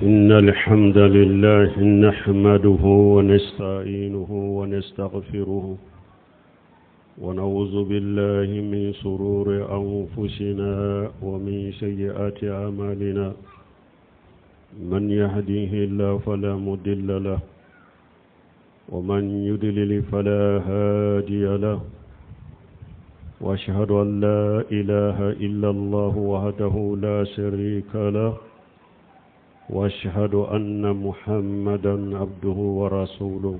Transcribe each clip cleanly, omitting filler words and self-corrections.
إن الحمد لله نحمده ونستعينه ونستغفره ونعوذ بالله من شرور أنفسنا ومن سيئات أعمالنا من يهديه الله فلا مضل له ومن يضلل فلا هادي له واشهد ان لا اله الا الله وحده لا شريك له واشهد ان محمدا عبده ورسوله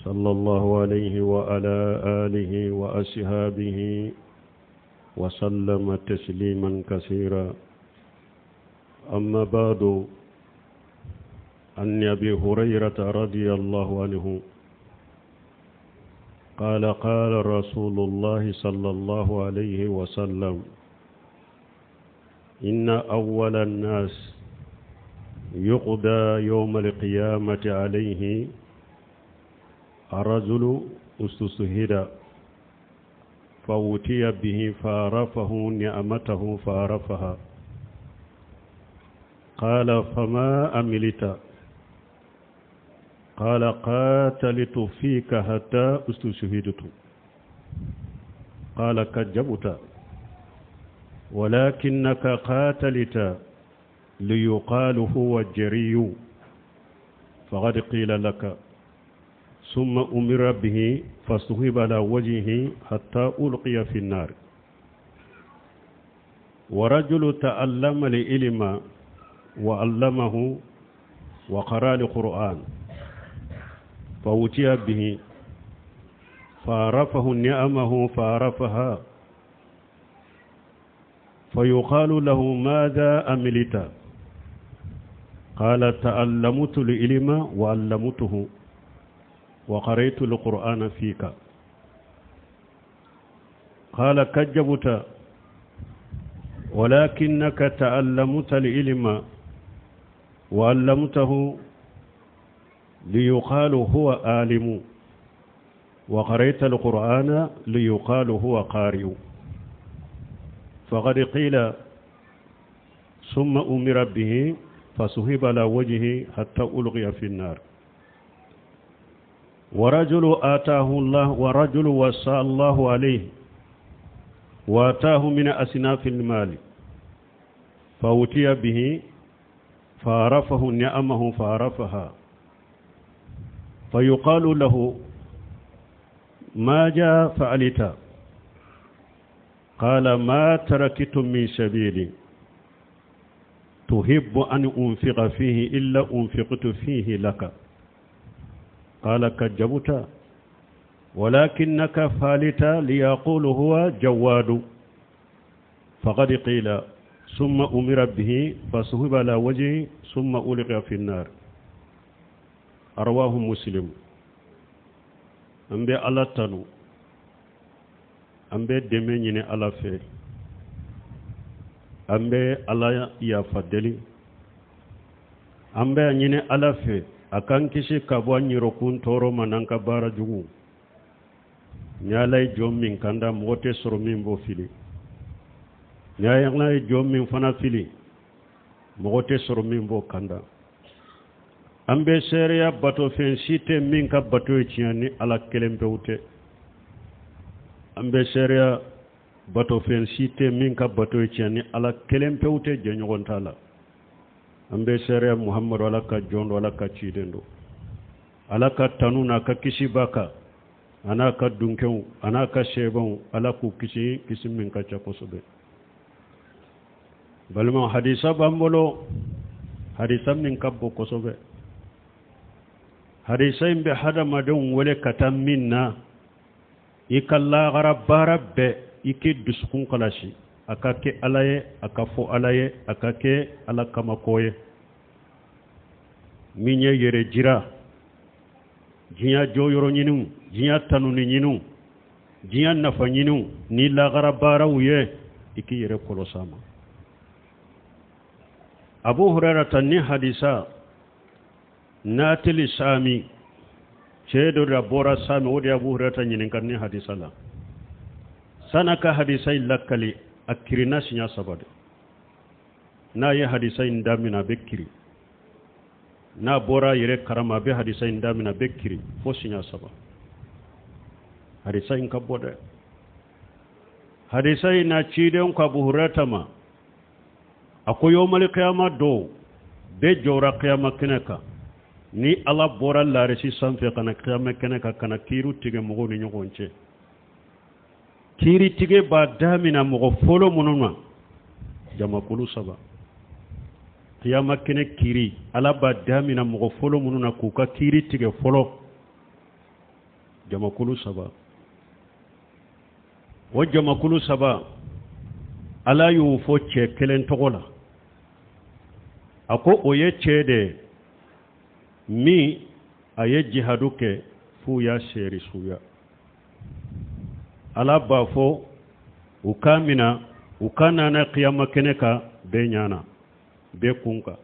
صلى الله عليه وعلى اله واصحابه وسلم تسليما كثيرا اما بعد عن ابي هريره رضي الله عنه قال قال رسول الله صلى الله عليه وسلم إن أول الناس يقضى يوم القيامة عليه الرجل استشهد فأوتي به فعرفه نعمته فعرفها قال فما عملت قال قاتلت فيك حتى استشهدت قال كذبت ولكنك قاتلت ليقال هو جري فقد قيل لك ثم أمر به فصهب على وجهه حتى ألقي في النار ورجل تعلم العلم وعلمه وقرأ القرآن فأتي به فعرفه نعمه فعرفها فيقال له ماذا عملت قال تعلمت العلم وعلمته وقرأت القرآن فيك قال كذبت ولكنك تعلمت العلم وعلمته ليقال هو عالم وقرأت القرآن ليقال هو قارئ فقد قيل ثم أمر به فسحب على وجهه حتى ألقي في النار ورجل آتاه الله ورجل وصى الله عليه وآتاه من أصناف المال فأتي به فعرفه نعمه فعرفها فيقال له ما جاء فعلت قال ما تركت من سبيلي تحب أن أنفق فيه إلا أنفقت فيه لك قال كجبت ولكنك فالت ليقول هو جواد فقد قيل ثم أمر به فسهب على وجهه ثم ألقي في النار رواه مسلم an bɛ ala tanu an bɛ dɛmɛ ɲini ala fɛ an bɛ ala yafa deli an bɛ a ɲini ala fɛ a k'an kisi ka bɔ an yɛrɛkun tɔɔrɔ ma n'an ka baara jugu ni ala ye jɔn min kanda mɔgɔ tɛ sɔrɔ min b'o fili ni ala ye jɔn min fana fili mɔgɔ tɛ sɔrɔ min b'o kanda an bɛ seereya batofɛn si tɛ min ka bato ye tiɲɛ ni ala kelen pewu tɛ an bɛ seereya batofɛn si tɛ min ka bato ye tiɲɛ ni ala kelen pewu tɛ jɛɲɔgɔn t'a la an bɛ seereya muhamadu ala ka jɔn don ala ka ciden don ala ka tanu n'a ka kisi b'a kan a n'a ka dunkɛw a n'a ka sɛbɛnw ala k'u kisi kisi min ka ca kosɛbɛ balimaw hadisa b'an bolo hadisa min ka bon kosɛbɛ hadisa in bɛ hadamadenw wele ka taa min na i ka lahara baara bɛɛ i k'i dusukun kɔlɔsi a ka kɛ ala ye a ka fɔ ala ye a ka kɛ ala kama ko ye min ye yɛrɛ jira diɲɛ jɔyɔrɔ ɲiniw diɲɛ tanuni ɲiniw diɲɛ nafa ɲiniw ni lahara baaraw ye i k'i yɛrɛ kɔlɔsi a ma abu hurairata ni hadisa natili sami cɛ dɔ de bɔra sami o de abu hurairata ɲininka ni hadisa la san'a ka hadisa in lakali a kirinna siɲɛ saba de N'a ye hadisa in damina, a bɛ kiri. N'a bɔra a yɛrɛ karama, a bɛ hadisa in damina, a bɛ kiri fo siɲɛ saba. Hadisa in ka bon dɛ. Hadisa in na, ciden ko Abu Hurata ma, a ko yomali kiyama don, bɛɛ jɔra kiyama kɛnɛ kan. Ni Ala bɔra larisi sanfɛ ka na kiyama kɛnɛ kan, ka na kiiri tigɛ mɔgɔw ni ɲɔgɔn cɛ, kiiritigɛ b'a damina mɔgɔ fɔlɔ minnu na, jamakulu saba. Kiyama kɛnɛ kiiri, Ala b'a damina mɔgɔ fɔlɔ minnu na k'u ka kiiri tigɛ fɔlɔ, jamakulu saba. O jamakulu saba, Ala y'o fɔ cɛ kelen tɔgɔ la. A ko o ye cɛ de ye min a ye jihadu kɛ f'u y'a seeri suya. Ala b'a fɔ u k'a mina, u ka nana kiyama kɛnɛ kan bɛɛ ɲana, bɛɛ kun kan.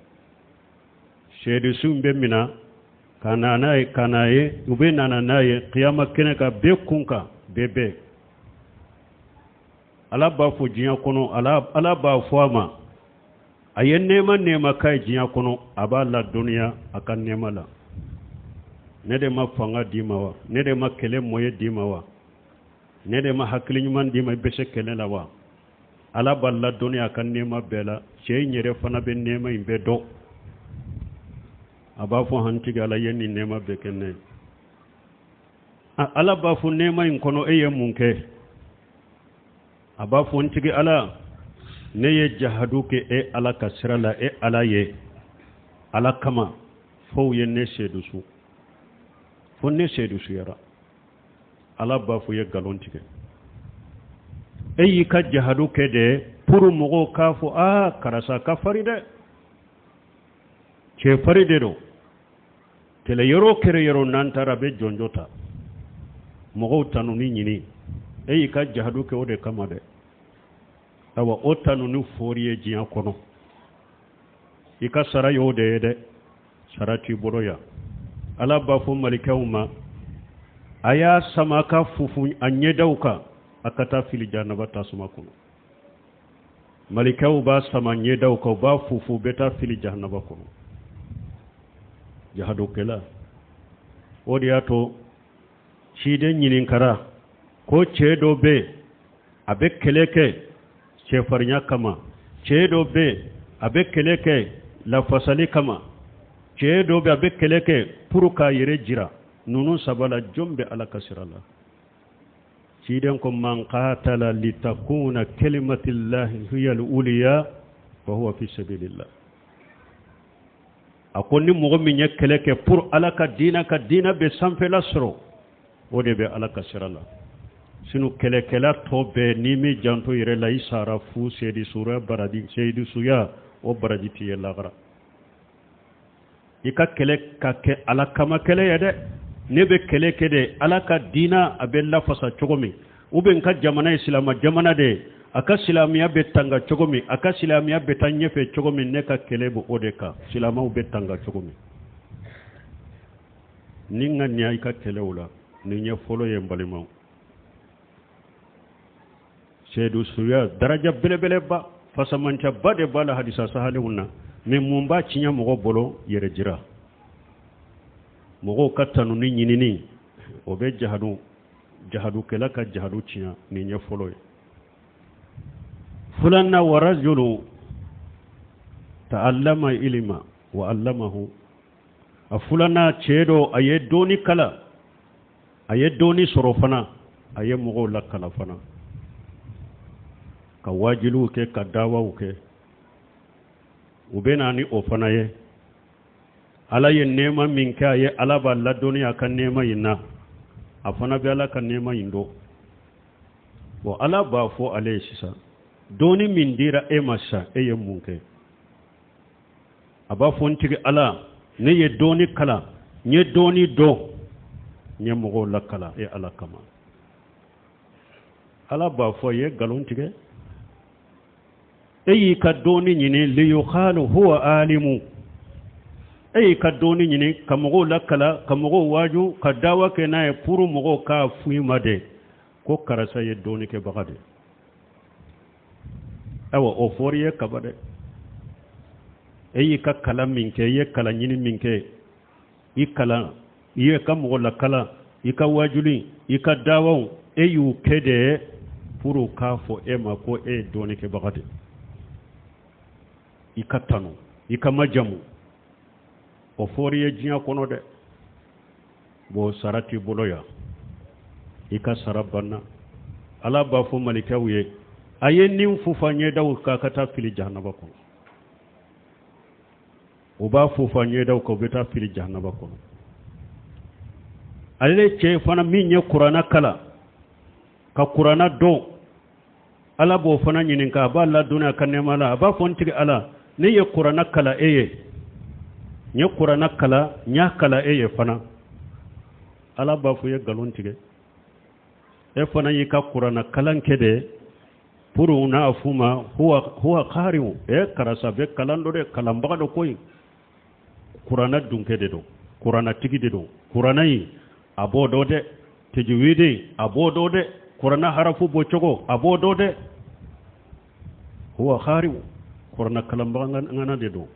Seedusu bɛ mina ka na n'a ye, ka n'a ye, u bɛ nana n'a ye kiyama kɛnɛ kan bɛɛ kun kan, bɛɛ bɛɛ. Ala b'a fɔ diɲɛ kɔnɔ, Ala b'a fɔ a ma, a ye nɛɛma nɛɛma k'a ye diɲɛ kɔnɔ, a b'a ladɔnniya a ka nɛɛma la. Ne de ma fanga d'i ma wa? Ne de ma kɛlɛ moyen d'i ma wa? Ne de ma hakili ɲuman d'i ma i bɛ se kɛlɛ la wa? Ala b'a ladɔnniya a ka nɛɛma bɛɛ la. Cɛ in yɛrɛ fana bɛ nɛɛma in bɛɛ dɔn. A b'a fɔ, han tigi Ala ye nin nɛɛma bɛɛ kɛ ne ye. Ala b'a fɔ, nɛɛma in kɔnɔ, e ye mun kɛ? A b'a fɔ, n tigi Ala, ne ye jahadu kɛ e Ala ka sira la, e Ala ye, Ala kama, fo u ye ne sedusu, fo ne sedusuyara. Ala b'a fɔ, ye nkalon tigɛ. E y'i ka jahadu kɛ de pour mɔgɔw k'a fɔ, aa, karisa ka fari dɛ, cɛfari de don, kɛlɛ yɔrɔ o kɛlɛ yɔrɔ n'an taara, a bɛ jɔnjɔ ta, mɔgɔw tanuni ɲini. E y'i ka jahadu kɛ o de kama dɛ. Awa, o tanuni fɔri ye diɲɛ kɔnɔ, i ka sara y'o de ye dɛ, sara t'i bolo yan. Ala b'a fɔ malikɛw ma, a y'a sama ka fufu a ɲɛdaw kan, a ka taa fili jahanaba tasuma kɔnɔ. Malikɛw b'a sama ɲɛdaw kan, u b'a fufu, u bɛ taa fili jahanaba kɔnɔ. Jahadukɛla, o de y'a to ciden ɲininkara ko cɛ dɔ bɛ yen, a bɛ kɛlɛ kɛ cɛfarinya kama, cɛ dɔ bɛ yen, a bɛ kɛlɛ kɛ lafasali kama, cɛ dɔ bɛ, a bɛ kɛlɛ kɛ pour k'a yɛrɛ jira. Ninnu saba la, jɔn bɛ Ala ka sira la? Ciden ko, man qatala litakuna kalimatillahi hiya al-uliya fa huwa fi sabilillah. A ko ni mɔgɔ min ye kɛlɛ kɛ pour Ala ka diina, ka diina bɛ sanfɛla sɔrɔ, o de bɛ Ala ka sira la. Sinon kɛlɛkɛla tɔ bɛɛ, n'i m'i janto yɛrɛ la, i sara fu. Seedisuya baraji, seedisuya o baraji t'i ye lagara. I ka kɛlɛ ka kɛ Ala kama kɛlɛ ye dɛ. Ne bɛ kɛlɛ kɛ de Ala ka diina a bɛ lafasa cogo min, ou bien n ka jamana ye silama jamana de ye, a ka silamɛya bɛ tanga cogo min, a ka silamɛya bɛ taa ɲɛfɛ cogo min, ne ka kɛlɛ bɛ o de kan, silamɛw bɛ tanga cogo min. Ni n ka ɲa i ka kɛlɛw la, nin ye fɔlɔ ye. N balimaw, seedu suya daraja belebeleba fasamancaba de b'a la hadisa sahalenw na. Mais mun b'a tiɲɛ mɔgɔ bolo? Yɛrɛ jira, mɔgɔw ka tanuni ɲinini, o bɛ jahadu, jahadukɛla ka jahadu tiɲɛ. Nin ye fɔlɔ ye. Filanan, wa rajulu ta'allama ilima wa allamahu. A filanan, cɛ dɔ, a ye dɔɔni kala, a ye dɔɔni sɔrɔ fana, a ye mɔgɔw lakala fana, ka wajuliw kɛ, ka dawaw kɛ. U bɛ na ni o fana ye. Ala ye nɛɛma min kɛ a ye, Ala b'a ladɔnniya a ka nɛɛma in na, a fana bɛ Ala ka nɛɛma in dɔn. Bon, Ala b'a fɔ ale ye sisan, dɔɔni min dira e ma sisan, e ye mun kɛ? A b'a fɔ, n tigi Ala, ne ye dɔɔni kalan, n ye dɔɔni dɔn, n ye mɔgɔw lakala e Ala kama. Ala b'a fɔ, i ye nkalon tigɛ. E y'i ka dɔɔni ɲini liyuqalu huwa alimu. E y'i ka dɔɔni ɲini ka mɔgɔw lakala, ka mɔgɔw waaju, ka dawa kɛ n'a ye pour mɔgɔw k'a fɔ i ma de ko karisa ye dɔɔni kɛbaga de. Ayiwa, o fɔr'i ye kaba dɛ. E y'i ka kalan min kɛ, i ye kalan ɲini min kɛ, i kalan, i ye ka mɔgɔ lakalan, i ka wajuli, i ka dawaw, e y'u kɛ de pour k'a fɔ e ma ko e ye dɔɔnikɛbaga de, i ka tanu, i ka majamu. O fɔr'i ye diɲɛ kɔnɔ dɛ. Bon, sara t'i bolo yan, i ka sara banna. Ala b'a fɔ malikɛw ye, a ye nin fufa ɲɛdaw kan ka taa fili jahanaba kɔnɔ. U b'a fufa ɲɛdaw kan, u bɛ taa fili jahanaba kɔnɔ. Ale cɛ fana min ye kuranna kalan ka kuranna dɔn, Ala b'o fana ɲininka, a b'a ladɔnniya a ka nɛɛma la. A b'a fɔ, n tigi Ala, ne ye kuranna kalan e ye, n ye kuranna kalan, n y'a kalan e ye fana. Ala b'a fɔ, i ye nkalon tigɛ, e fana y'i ka kuranna kalan kɛ de pour n'a f'u ma huwa huwa qari'u, e karisa bɛ kalan dɔn dɛ, kalanbaga dɔ koyi, kuranna dunkɛ de don, kurannatigi de don, kuranna in a b'o dɔn dɛ, tajwidi a b'o dɔn dɛ, kuranna harafu bɔ cogo a b'o dɔn dɛ, huwa qari'u, kuranna kalanbaga ŋana de don.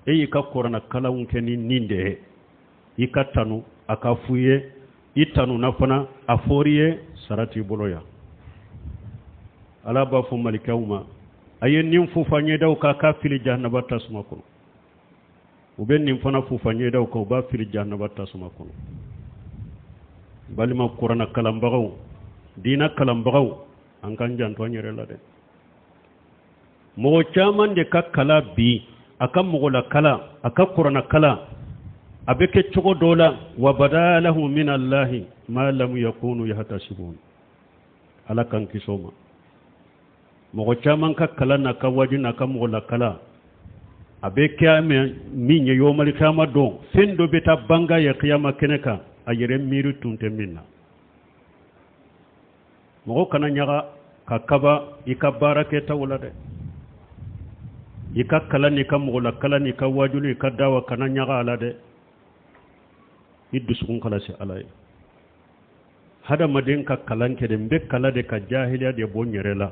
E y'i ka kuranna kalanw kɛ ni nin de ye, i ka tanu a ka f'u ye, i tanuna fana, a fɔr'i ye, sara t'i bolo yan. Ala b'a fɔ malikɛw ma, a ye nin fufa ɲɛdaw kan k'a fili jahanaba tasuma kɔnɔ. U bɛ nin fana fufa ɲɛdaw kan, u b'a fili jahanaba tasuma kɔnɔ. Balima kuranna kalanbagaw, diina kalanbagaw, an k'an janto an yɛrɛ la dɛ. Mɔgɔ caman de ka kalan bi, a ka mɔgɔlakalan, a ka kuranna kalan, a bɛ kɛ cogo dɔ la, wa bada lahum min allahi ma lam yakunu yahtasibun. Ala k'an kisi o ma. Mɔgɔ caman ka kalan n'a ka waaju n'a ka mɔgɔlakalan, a bɛ kɛ min ye yomali kiyama don, fɛn dɔ bɛ taa banga ye kiyama kɛnɛ kan, a yɛrɛ miiri tun tɛ min na. Mɔgɔ kana ɲaga ka kaba i ka baara kɛtaw la dɛ. I ka kalan n'i ka mɔgɔlakalan n'i ka waajuli, i ka dawa, kana ɲaga a la dɛ. I dusukun kalasi Ala ye. Hadamaden ka kalan kɛ de, n bɛ kalan de ka jahiliya de bɔ n yɛrɛ la,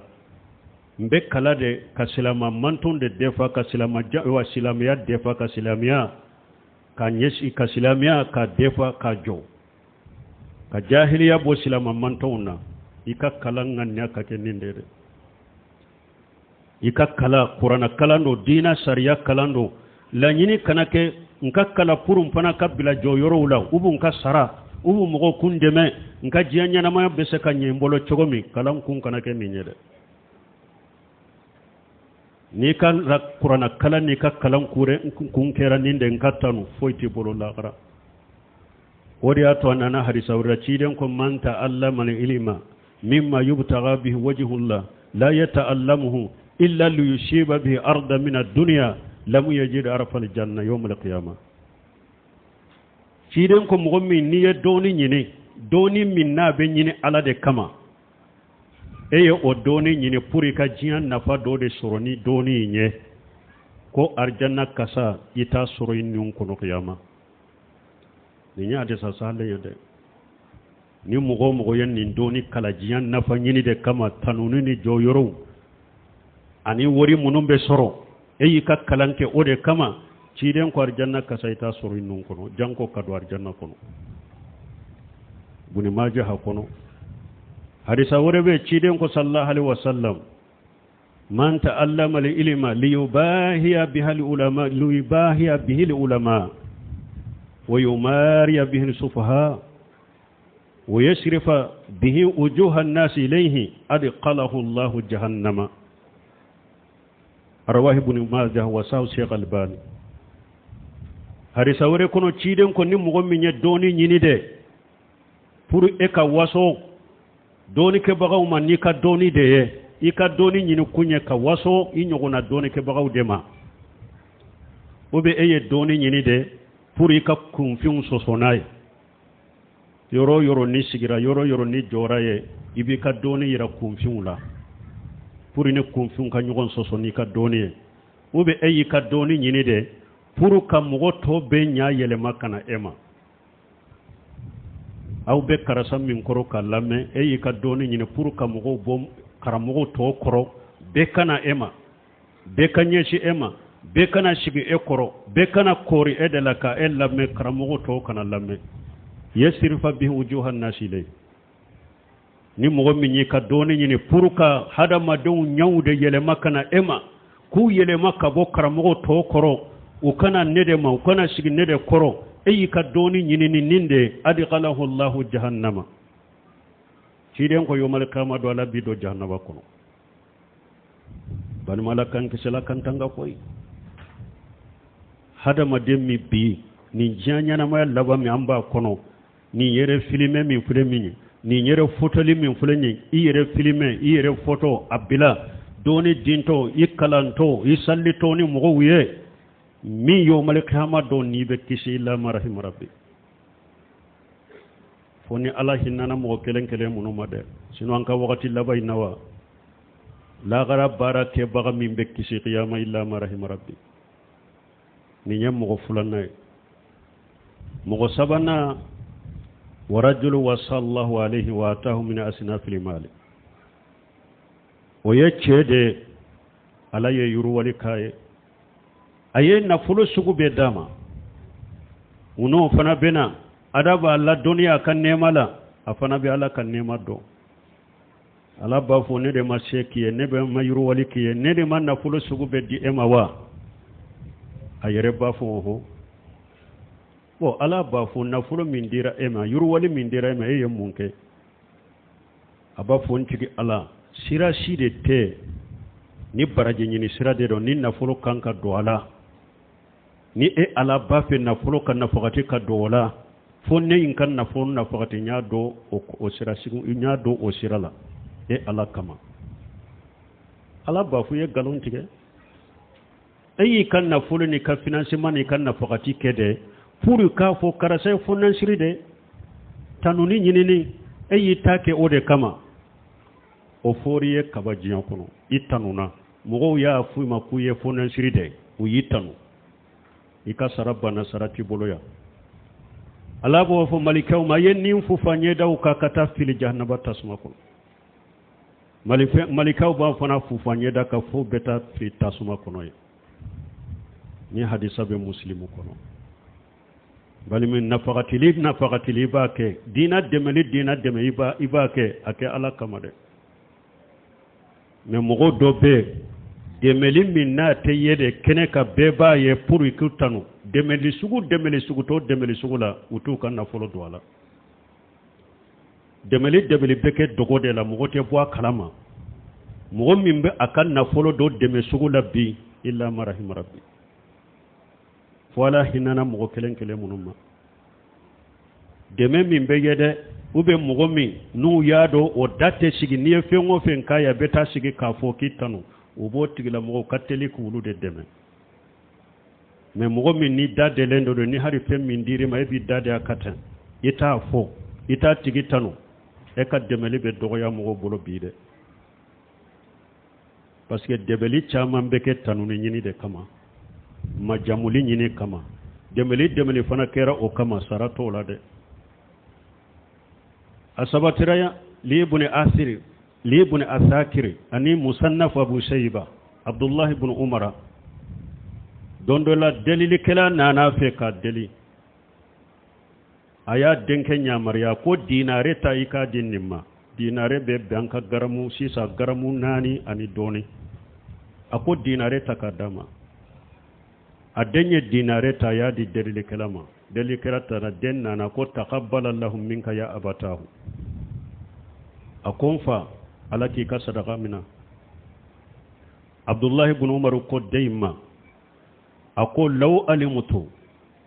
n bɛ kalan de ka silama manton de defa, ka silama wa silamɛya defa, ka silamɛya ka ɲɛsin, ka silamɛya ka defa, ka jɔ, ka jahiliya bɔ silama mantonw na. I ka kalan ŋaniya ka kɛ nin de dɛ. I ka kalan, kuranna kalan don, diina sariya kalan don, laɲini kana kɛ n ka kalan pour n fana ka bila jɔyɔrɔw la, u b'u ka sara, u b'u mɔgɔw kun dɛmɛ, n ka diɲɛ ɲɛnamaya bɛ se ka ɲɛ n bolo cogo min. Kalan kun kana kɛ nin ye dɛ. N'i ka kuranna kalan n'i ka kalan kun kɛra nin de, n ka tanu, foyi t'i bolo lahara. O de y'a to a nana hadisa wɛrɛ, ciden ko man ta'allama al-ilma mimma yubtaga bihi wajhullah la yata'allamuhu illa liyusiba bihi arda min ad-dunya lam yajid arfa al-janna yawm al-qiyamah. Ciden ko mɔgɔ min n'i ye dɔɔni ɲini, dɔɔni min n'a bɛ ɲini Ala de kama, e ye o dɔɔni ɲini pour i ka diɲɛ nafa dɔ de sɔrɔ ni dɔɔni in ye, ko arijanna kasa i t'a sɔrɔ i nun kɔnɔ kiyama. Nin ye hadisa sahalen ye dɛ. Ni mɔgɔ o mɔgɔ ye nin dɔɔni kalan diɲɛ nafa ɲini de kama, tanuni ni jɔyɔrɔw ani wari minnu bɛ sɔrɔ, e y'i ka kalan kɛ o de kama, ciden ko arijanna kasa i t'a sɔrɔ i nun kɔnɔ, janko ka don arijanna kɔnɔ. Buni Majaha kɔnɔ, hadisa wɛrɛ bɛ, ciden ko sallallahu alaihi wasallam man ta'allama al-ilma liyubahiya biha al-ulama liyubahiya bihi al-ulama wa yumariya bihi al-sufaha wa yasrifa bihi wujuha an-nas ilayhi adkhalahu Allahu jahannama. Rawahi Ibn Majah wa sahu Sheikh Albani. Hadisa wɛrɛ kɔnɔ, ciden ko ni mɔgɔ min ye dɔɔni ɲini dɛ pour e ka waso dɔɔnikɛbagaw ma n'i ka dɔɔni de ye, i ka dɔɔni ɲini kun ye ka waso i ɲɔgɔnna dɔɔnikɛbagaw de ma, ou bien e ye dɔɔni ɲini de pour i ka kunfinw sɔsɔ n'a ye, yɔrɔ o yɔrɔ n'i sigira, yɔrɔ o yɔrɔ n'i jɔra ye, i b'i ka dɔɔni yira kunfinw la pour ni kunfinw ka ɲɔgɔn sɔsɔ n'i ka dɔɔni ye, ou bien e y'i ka dɔɔni ɲini de pour ka mɔgɔ tɔ bɛɛ ɲa yɛlɛma ka na e ma, aw bɛ karisa min kɔrɔ k'a lamɛn, e y'i ka dɔɔni ɲini pour ka mɔgɔw bɔ karamɔgɔw tɔw kɔrɔ, bɛɛ ka na e ma, bɛɛ ka ɲɛsin e ma, Bɛɛ ka na sigi e kɔrɔ, bɛɛ ka na koori e de la ka e lamɛn, karamɔgɔ tɔw kana lamɛn. Yasirifa bihi wujuha nasi ilayhi. Ni mɔgɔ min y'i ka dɔnni ɲini pour ka hadamadenw ɲɛw de yɛlɛma ka na e ma, k'u yɛlɛma ka bɔ karamɔgɔ tɔw kɔrɔ, u ka na ne de ma, u ka na sigi ne de kɔrɔ, e y'i ka dɔnni ɲini ni nin de ye, adikalahu allahu jahannama. Ciden ko yomali kiyama don Ala b'i don jahannaba kɔnɔ. Balima, Ala k'an kisi, Ala k'an tanga koyi. Hadamaden min bi nin diɲɛ ɲɛnamaya laban min an b'a kɔnɔ, nin yɛrɛ filimɛ min filɛ min ye, nin yɛrɛ fotoli min filɛ nin ye, i yɛrɛ filimɛ, i yɛrɛ foto a bila dɔɔni dintɔ, i kalantɔ, i sallitɔ ni mɔgɔw ye min, yomali kiyama don n'i bɛ kisi, illa ma rahima rabbi, fo ni Ala hinɛna mɔgɔ kelen kelen minnu ma dɛ. Sinon an ka wagati laban in na wa, lagara baara kɛbaga min bɛ kisi kiyama, illa ma rahima rabbi. Nin ye mɔgɔ filanan ye. Mɔgɔ sabanan, warajulu wasallahu alayhi wa atahu min asnafil mali, o ye cɛ de ye, Ala ye yiriwali k'a ye, a ye nafolo sugu bɛɛ d'a ma. U n'o fana bɛna Ala b'a ladɔnniya a ka nɛɛma la, a fana bɛ Ala ka nɛɛma dɔn. Ala b'a fɔ, ne de ma se k'i ye, ne bɛ ma yiriwali k'i ye, ne de ma nafolo sugu bɛɛ di e ma wa? A yɛrɛ b'a fɔ ɔhɔn. Bon, Ala b'a fɔ, nafolo min dira e ma, yiriwali min dira e ma, e ye mun kɛ? A b'a fɔ, n tigi Ala, sira si de tɛ ni baraji ɲini sira de don ni nafolo kan ka don a la, ni e Ala b'a fɛ nafolo ka nafagati ka don o la, fo ne in ka nafolo nafagati, n y'a don o sira sigi, n y'a don o sira la e Ala kama. Ala b'a fɔ, i ye nkalon tigɛ. E y'i ka nafolo n'i ka financement n'i ka nafagati kɛ dɛ pour k'a fɔ karisa ye fonansiri de, tanuni ɲinini, e y'i ta kɛ o de kama. O fɔr'i ye kaba diɲɛ kɔnɔ, i tanuna, mɔgɔw y'a fɔ i ma k'u ye fonansiri de, u y'i tanu, i ka sara banna, sara t'i bolo yan. Ala b'o fɔ malikɛw ma, a ye nin fufa ɲɛdaw kan ka taa fili jahanaba tasuma kɔnɔ. Malikaw b'a fana fufa ɲɛda kan fo bɛ taa fili tasuma kɔnɔ ye. Ni hadisa bɛ Musilimu kɔnɔ. Balima, nafagatili nafagatili i b'a kɛ, diina dɛmɛli diina dɛmɛ i b'a kɛ, a kɛ Ala kama dɛ. Mais mɔgɔ dɔ bɛ dɛmɛli min n'a tɛ ye de kɛnɛ kan, bɛɛ b'a ye pour k'u tanu, dɛmɛli sugu dɛmɛli sugu t'o dɛmɛli sugu la, u t'u ka nafolo don a la. Dɛmɛli dɛmɛli bɛ kɛ dogo de la, mɔgɔ tɛ bɔ a kalama. Mɔgɔ min bɛ a ka nafolo don dɛmɛ sugu la bi, illa ma rahima rabbi, fo Ala hinɛna mɔgɔ kelen kelen minnu ma. Dɛmɛ min bɛ ye dɛ, u bɛ mɔgɔ min n'u y'a dɔn o da tɛ sigi, n'i ye fɛn o fɛn k'a ye, a bɛ taa sigi k'a fɔ k'i tanu, u b'o tigilamɔgɔw ka teli k'olu de dɛmɛ. Mais mɔgɔ min ni da delen don, ni hali fɛn min dir'i ma, e b'i da de a ka tan, i t'a fɔ, i t'a tigi tanu, e ka dɛmɛli bɛ dɔgɔya mɔgɔw bolo bi dɛ, parce que dɛmɛli caman bɛ kɛ tanuni ɲini de kama, majamuli ɲini kama. Dɛmɛli dɛmɛli fana kɛra o kama, sara t'o la dɛ. A sabatira yan libuni asiri, libuni asakiri ani musannaf Abu Shayba, Abdullahi ibn Umara, don dɔ la delilikɛla nana fɛ k'a deli. A y'a denkɛ yamaruya ko dinare ta i k'a di nin ma. Dinare bɛ bɛn ka garamu sisan garamu 4 ani dɔɔni. A ko dinare ta k'a d'a ma. A den ye dinare ta, a y'a di delilikɛla ma. Delilikɛla taara, den nana ko taqabbala Allahu minka ya abatahu. A ko n fa, Ala k'i ka sadaka mina. Abdullahi ibn Umar ko den in ma, a ko law alimutu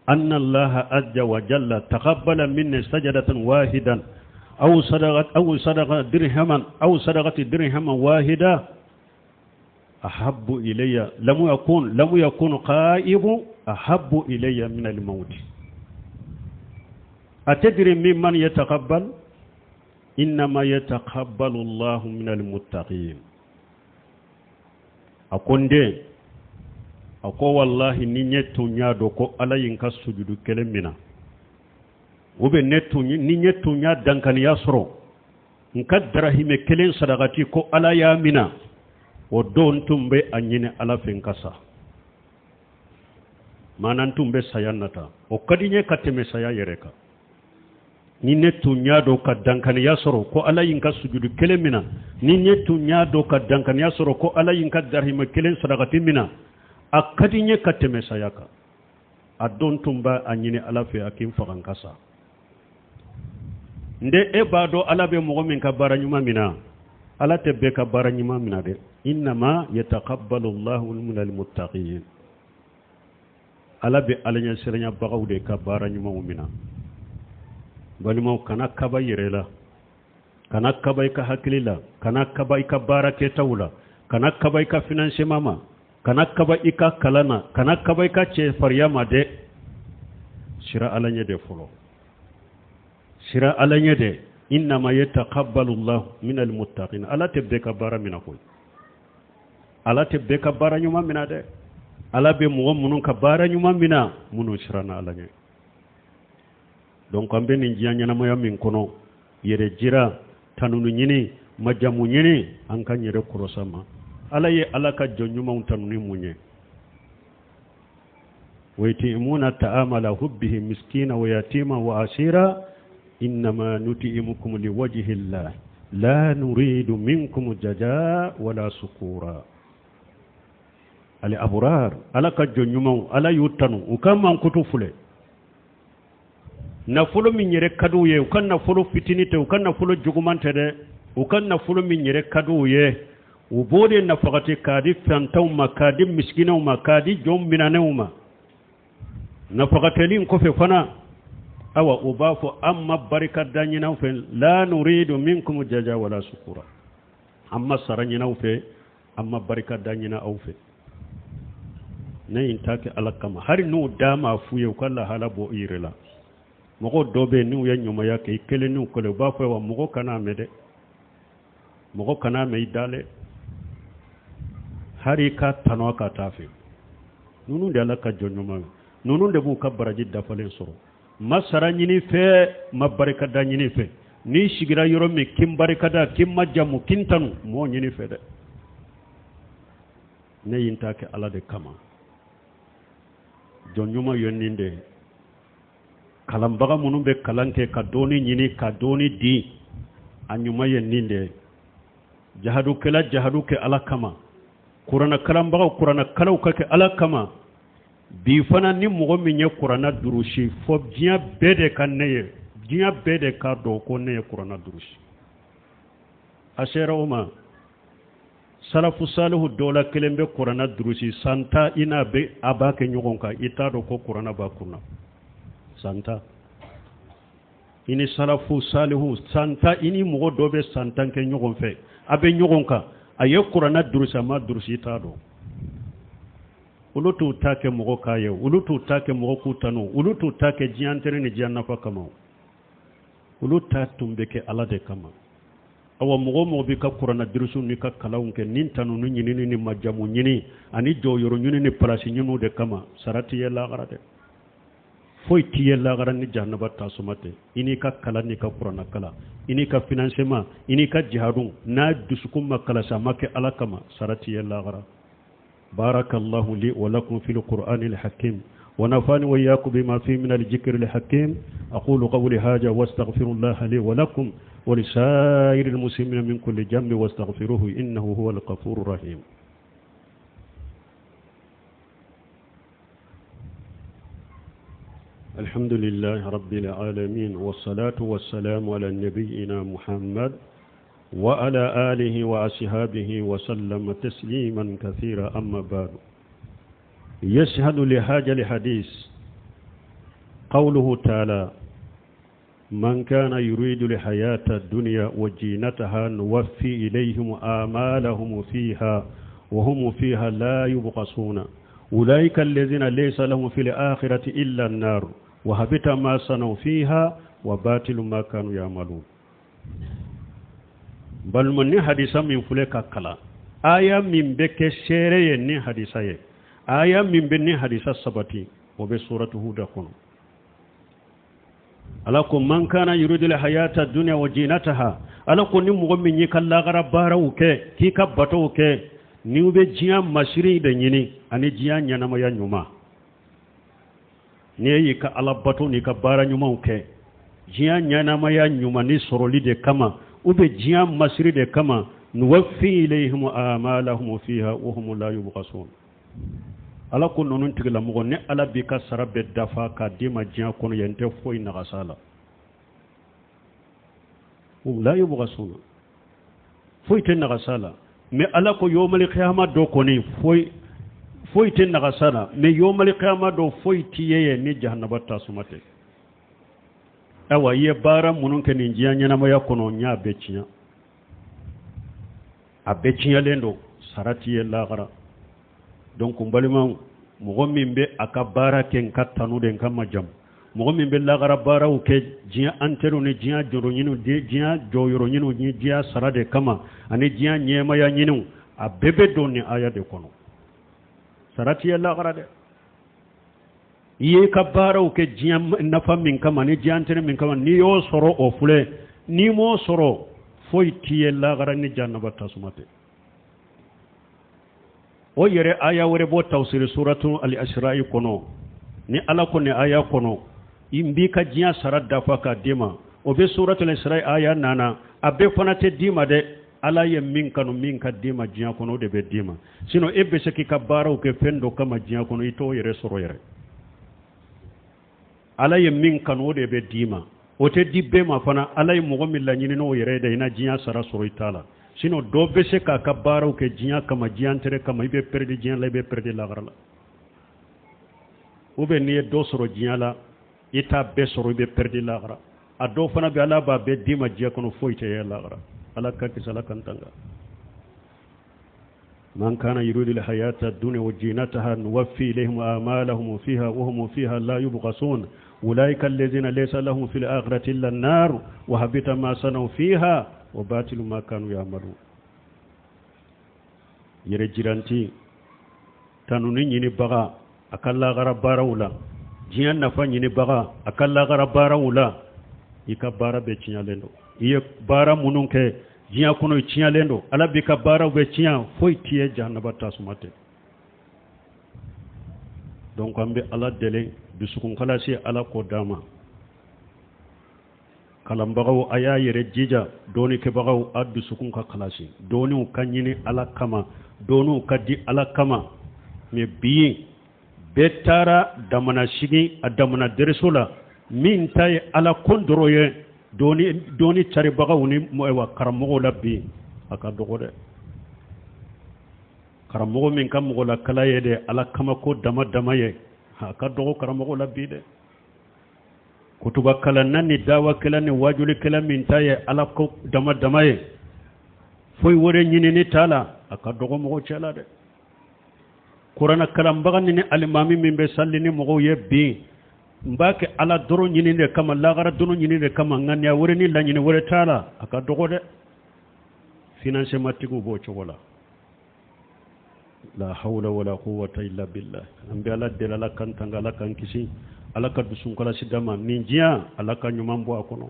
anna Allaha azza wa jalla taqabbala minni sajadatan wahidan aw sadaqat aw sadaqa dirhaman aw sadaqati dirhaman wahida ahabbu ilayya lam yakun qaibu ahabbu ilayya min al-maut. Atadri mimman yataqabbal? Innama yataqabbalu Allahu min al-muttaqin. A ko n den, a ko wallahi, ni ɲɛ tun y'a dɔn ko Ala ye n ka sujudu kelen mina, ou bien ne tun ni ɲɛ tun y'a dankaniya sɔrɔ n ka darahimɛ kelen sadakati ko Ala y'a mina, o don tun bɛ a ɲini Ala fɛ n ka sa. Maana n tun bɛ saya nata, o ka di n ye ka tɛmɛ saya yɛrɛ kan. Ni ne tun y'a dɔn ka dankaniya sɔrɔ ko Ala ye n ka sujudu kelen mina, ni ne tun y'a dɔn ka dankaniya sɔrɔ ko Ala ye n ka darahima kelen sarakati mina, a ka di n ye ka tɛmɛ saya kan. A don tun b'a a ɲini Ala fɛ a k'i n faga n ka sa. Nde e b'a dɔn Ala bɛ mɔgɔ min ka baara ɲuman mina, Ala tɛ bɛɛ ka baara ɲuman mina dɛ. Innama yataqabbalu Allahu minal muttaqin. Ala bɛ Ala ɲɛsiranyabagaw de ka baara ɲumanw mina. Balimaw, kana kaba yɛrɛ la, kana kaba i ka hakili la, kana kaba i ka baara kɛtaw la, kana kaba i ka financement ma, kana kaba i ka kalan na, kana kaba i ka cɛfarinya ma dɛ. Siran Ala ɲɛ de fɔlɔ, siran Ala ɲɛ dɛ. Innama yataqabbalu Allahu minal muttaqin. Ala tɛ bɛɛ ka baara mina koyi, Ala tɛ bɛɛ ka baara ɲuman mina dɛ. Ala bɛ mɔgɔ minnu ka baara ɲuman mina, minnu siranna Ala ɲɛ. Donc an bɛ nin diɲɛ ɲɛnamaya min kɔnɔ, yɛrɛ jira, tanuni ɲini, majamu ɲini, an ka yɛrɛ kɔrɔsa ma. Ala ye Ala ka jɔn ɲumanw tanu ni mun ye? Wa yut'imuna ta'ama ala hubbihi miskina wa yatima wa asira innama nut'imukum liwajhi llah la nuridu minkum jaja wala sukura. Al abrar, Ala ka jɔn ɲumanw, Ala y'u tanu, u ka mankutu filɛ. Nafolo min yɛrɛ ka d'u ye, u ka nafolo fitini tɛ, u ka nafolo juguman tɛ dɛ, u ka nafolo min yɛrɛ ka d'u ye, u b'o de nafagati k'a di fantanw ma, k'a di misikinɛw ma, k'a di jɔn minanenw ma. Nafagatɛli kɔfɛ fana, awa u b'a fɔ an ma barika da ɲini aw fɛ, la nuridu minkum jaja wala sukura, an ma sara ɲini aw fɛ, an ma barika da ɲini aw fɛ. Ne ye n ta kɛ Ala kama. Hali n'u da ma f'u ye, u ka lahala bɔ i yɛrɛ la. Mɔgɔ dɔ bɛ yen, n'u ye ɲumanya kɛ i kelen n'u kɛlɛ, u b'a fɔ wa mɔgɔ kana mɛn dɛ, mɔgɔ kana mɛn i dalen, hali i ka tanu ka taa fɛ. Ninnu de Ala ka jɔn ɲuman ye, ninnu de b'u ka baraji dafalen sɔrɔ. Ma sara ɲini fɛ, ma barikada ɲini fɛ. N'i sigira yɔrɔ min, k'i barikada, k'i majamu, k'i tanu, m'o ɲini fɛ dɛ. Ne ye n ta kɛ Ala de kama. Jɔn ɲuman ye nin de ye. Kalanbaga minnu bɛ kalan kɛ ka dɔɔni ɲini ka dɔɔni di, a ɲuman ye nin de ye. Jahadukɛla jahadu kɛ Ala kama, kuranna kalanbagaw kuranna kalanw ka kɛ Ala kama. Bi fana ni mɔgɔ min ye kuranna durusi, fɔ diɲɛ bɛɛ de ka ne ye, diɲɛ bɛɛ de k'a dɔn ko ne ye kuranna durusi. A sera o ma. Salafu salihu dɔ la kelen bɛ kuranna durusi san 10, i n'a bɛ a b'a kɛ ɲɔgɔn kan, i t'a dɔn ko kuranna b'a kunna. San 10, i ni salafu salihu san 10, i ni mɔgɔ dɔ bɛ san 10 kɛ ɲɔgɔn fɛ, a bɛ ɲɔgɔn kan, a ye kuranna durusi, a ma durusi, i t'a dɔn. Olu t'u ta kɛ mɔgɔ k'a ye, olu t'u ta kɛ mɔgɔ k'u tanu, olu t'u ta kɛ diɲɛ intérêt ni diɲɛ nafa kama, olu ta tun bɛ kɛ Ala de kama. Awa mɔgɔ mɔgɔ b'i ka kuranna durusiw n'i ka kalanw kɛ ni tanuni ɲinini ni majamu ɲini ani jɔyɔrɔ ɲini ni palasi ɲiniw de kama, sara t'i ye lahara dɛ. Foyi t'i ye lahara ni jahanaba tasuma tɛ. I n'i ka kalan n'i ka kuranna kalan, i n'i ka financement, i n'i ka jihadu, n'a dusukun ma kalasi, a ma kɛ Ala kama, sara t'i ye lahara. Barakallahu li wa lakum fil qur'anil hakim wa nafani wa iyyakum bima fi min al-dhikri al-hakim. Aqulu qawli hadha wa astaghfirullaha li wa lakum wa li sa'iril muslimina min kulli dhanbin wastaghfiruhu innahu huwal ghafurur rahim. Alhamdulillahi rabbil alamin wassalatu wassalamu ala nabiyyina Muhammad wa ala alihi wa ashabihi wa sallama tasliman kathira, amma ba'du. Yashhadu li hadha al-hadith qawluhu ta'ala man kana yuridu al-hayata ad-dunya wa zinataha nuwaffi ilayhim a'malahum fiha wa hum fiha la yubkhasuna ulaika alladhina laysa lahum fil akhirati illa an-nar wa habita ma sanu fiha wa batilu ma kanu ya'malun. Balima, ni hadisa min filɛ ka kalan, aya min bɛ kɛ seere ye ni hadisa ye, aya min bɛ ni hadisa sabati, o bɛ suratu Huda kɔnɔ. Ala ko man kana yuridul hayata dunya wa zinataha, Ala ko ni mɔgɔ min y'i ka lagara baaraw kɛ, k'i ka batow kɛ, n'i bɛ diɲɛ masiri de ɲini ani diɲɛ ɲɛnamaya ɲuman. N'i y'i ka ala bato n'i ka baara ɲumanw kɛ diɲɛ ɲɛnamaya ɲuman ni sɔrɔli de kama ou bien diɲɛ masiri de kama, nuwaffi ilayhim amalahum fiha wa hum la yubkhasun. Ala ko ninnu tigilamɔgɔ, ne Ala b'i ka sara bɛɛ dafa k'a d'i ma diɲɛ kɔnɔ yan, n tɛ foyi nagasa la. Hum la yubkhasun, foyi tɛ nagasa la. Mais Ala ko yomali kiyama don kɔni, foyi foyi tɛ nagasa la. Mais yomali kiyama don, foyi t'i ye yen ni jahanaba tasuma tɛ. Ayiwa, i ye baara minnu kɛ nin diɲɛ ɲɛnamaya kɔnɔ, n y'a bɛɛ tiɲɛ, a bɛɛ tiɲɛlen don, sara t'i ye lahara. Donc n balimaw, mɔgɔ min bɛ a ka baara kɛ n ka tanu de, n ka majamu, mɔgɔ min bɛ lagara baaraw kɛ diɲɛ antɛrɛw ni diɲɛ jɔyɔrɔ ɲiniw, diɲɛ jɔyɔrɔ ɲiniw ni diɲɛ sara de kama ani diɲɛ ɲɛmaya ɲiniw, a bɛɛ bɛ don nin aya de kɔnɔ. Sara t'i ye lagara dɛ. I ye ka baaraw kɛ diɲɛ nafa min kama ni diɲɛ antɛrɛ min kama, n'i y'o sɔrɔ, o filɛ. N'i m'o sɔrɔ, foyi t'i ye lagara ni jahanaba tasuma tɛ. O yɛrɛ aya wɛrɛ bɔ tafsiri suratu al-Isra'i kɔnɔ ni Ala ko nin aya kɔnɔ, n b'i ka diɲɛ sara dafa k'a d'i ma. O bɛ suratu al-Isra'i aya nana. A bɛɛ fana tɛ d'i ma dɛ. Ala ye min kanu, min ka d'i ma diɲɛ kɔnɔ, o de bɛ d'i ma. Sinon e bɛ se k'i ka baaraw kɛ fɛn dɔ kama diɲɛ kɔnɔ, i t'o yɛrɛ sɔrɔ yɛrɛ. Ala ye min kanu, o de bɛ d'i ma. O tɛ di bɛɛ ma fana. Ala ye mɔgɔ min laɲini n'o yɛrɛ ye dɛ, i na diɲɛ sara sɔrɔ i t'a la. Sinon dɔ bɛ se k'a ka baaraw kɛ diɲɛ kama, diɲɛ intérêt kama, i bɛ perdre diɲɛ la, i bɛ perdre lahara la. Ou bien n'i ye dɔ sɔrɔ diɲɛ la, i t'a bɛɛ sɔrɔ, i bɛ perdre lahara. A dɔw fana bɛ, Ala b'a bɛɛ d'i ma diɲɛ kɔnɔ, foyi tɛ ye lahara. Ala ka kisi, Ala k'an tanga. من كان يريد الحياة الدنيا وزينتها نوفي إليهم أعمالهم فيها وهم فيها لا يبخسون أولئك الذين ليس لهم في الآخرة إلا النار وحبط ما صنعوا فيها وباطل ما كانوا يعملون. Yɛrɛ jiranti tanuni ɲinibaga a ka lagara baaraw la, diɲɛ nafa ɲinibaga a ka lagara baaraw la, i ka baara bɛɛ tiɲɛlen don. I ye baara minnu kɛ diɲɛ kɔnɔ, tiɲɛlen don. Ala b'i ka baaraw bɛɛ tiɲɛ, foyi t'i ye jahanaba tasuma tɛ. Donc an bɛ Ala deli, dusukun kalasi, Ala k'o d'an ma. Kalanbagaw, a y'a yɛrɛ jija. Dɔɔnikɛbagaw, a dusukun ka kalasi, dɔɔniw ka ɲini Ala kama, dɔɔniw ka di Ala kama. Mais bi bɛɛ taara damana sigi a damana dɛrɛso la, min ta ye Ala ko dɔrɔn ye. Dɔɔni dɔɔni caribagaw ni ayiwa karamɔgɔw la bi, a ka dɔgɔ dɛ. Karamɔgɔ min ka mɔgɔ la kala ye dɛ, Ala kama ko dama dama ye, a ka dɔgɔ karamɔgɔ la bi dɛ. Kutuba kalanna ni dawakɛla ni wajulikɛla min ta ye Ala ko dama dama ye, foyi wɛrɛ ɲinini t'a la, a ka dɔgɔ mɔgɔ cɛ la dɛ. Kuranna kalanbaga ni alimami min bɛ sali ni mɔgɔw ye bi, n b'a kɛ Ala dɔrɔn ɲini de kama, lagara dɔrɔn ɲini de kama, ŋaniya wɛrɛ ni laɲini wɛrɛ t'a la, a ka dɔgɔ dɛ. Financement tigiw b'o cogo la. La hawla wala quwwata illa billah. An bɛ Ala deli, Ala kan tanga, Ala kan kisi, Ala ka dusukalasi d'an ma nin diɲɛ, Ala ka ɲuman bɔ a kɔnɔ.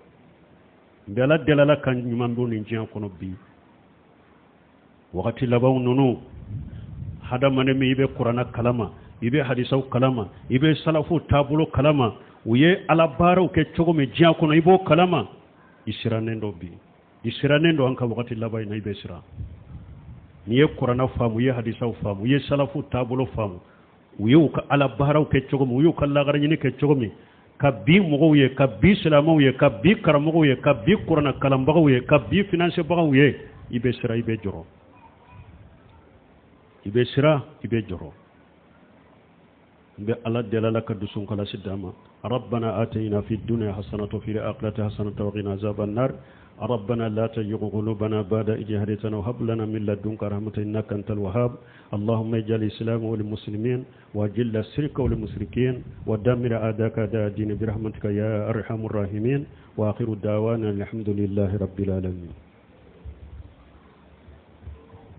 N bɛ Ala deli, Ala ka ɲuman bɔ nin diɲɛ kɔnɔ. Bi wagati labanw ninnu, hadamaden min i bɛ kuranna kalama, i bɛ hadisaw kalama, i bɛ salafu taabolo kalama, u ye Ala baaraw kɛ cogo min diɲɛ kɔnɔ, i b'o kalama, i sirannen don bi, i sirannen don. An ka wagati laban in na, i bɛ siran. N'i ye kuranna faamu, i ye hadisaw faamu, i ye salafu taabolo faamu, u y'u ka Ala baaraw kɛ cogo min, u y'u ka lagara ɲini kɛ cogo min, ka bi mɔgɔw ye, ka bi silamɛw ye, ka bi karamɔgɔw ye, ka bi kuranna kalanbagaw ye, ka bi financebagaw ye, i bɛ siran, i bɛ jɔrɔ, i bɛ siran, i bɛ jɔrɔ. N bɛ Ala deli, Ala ka dusu kalasi d'an ma. ربنا آتنا في الدنيا حسنة وفي الآخرة حسنة وقنا عذاب النار. ربنا لا تزغ قلوبنا بعد إذ هديتنا وهب لنا من لدنك رحمة إنك أنت الوهاب. اللهم اجعل الإسلام والمسلمين وأذل الشرك والمشركين ودمر أعداءك أعداء الدين برحمتك يا أرحم الراحمين. وآخر دعوانا الحمد لله رب العالمين.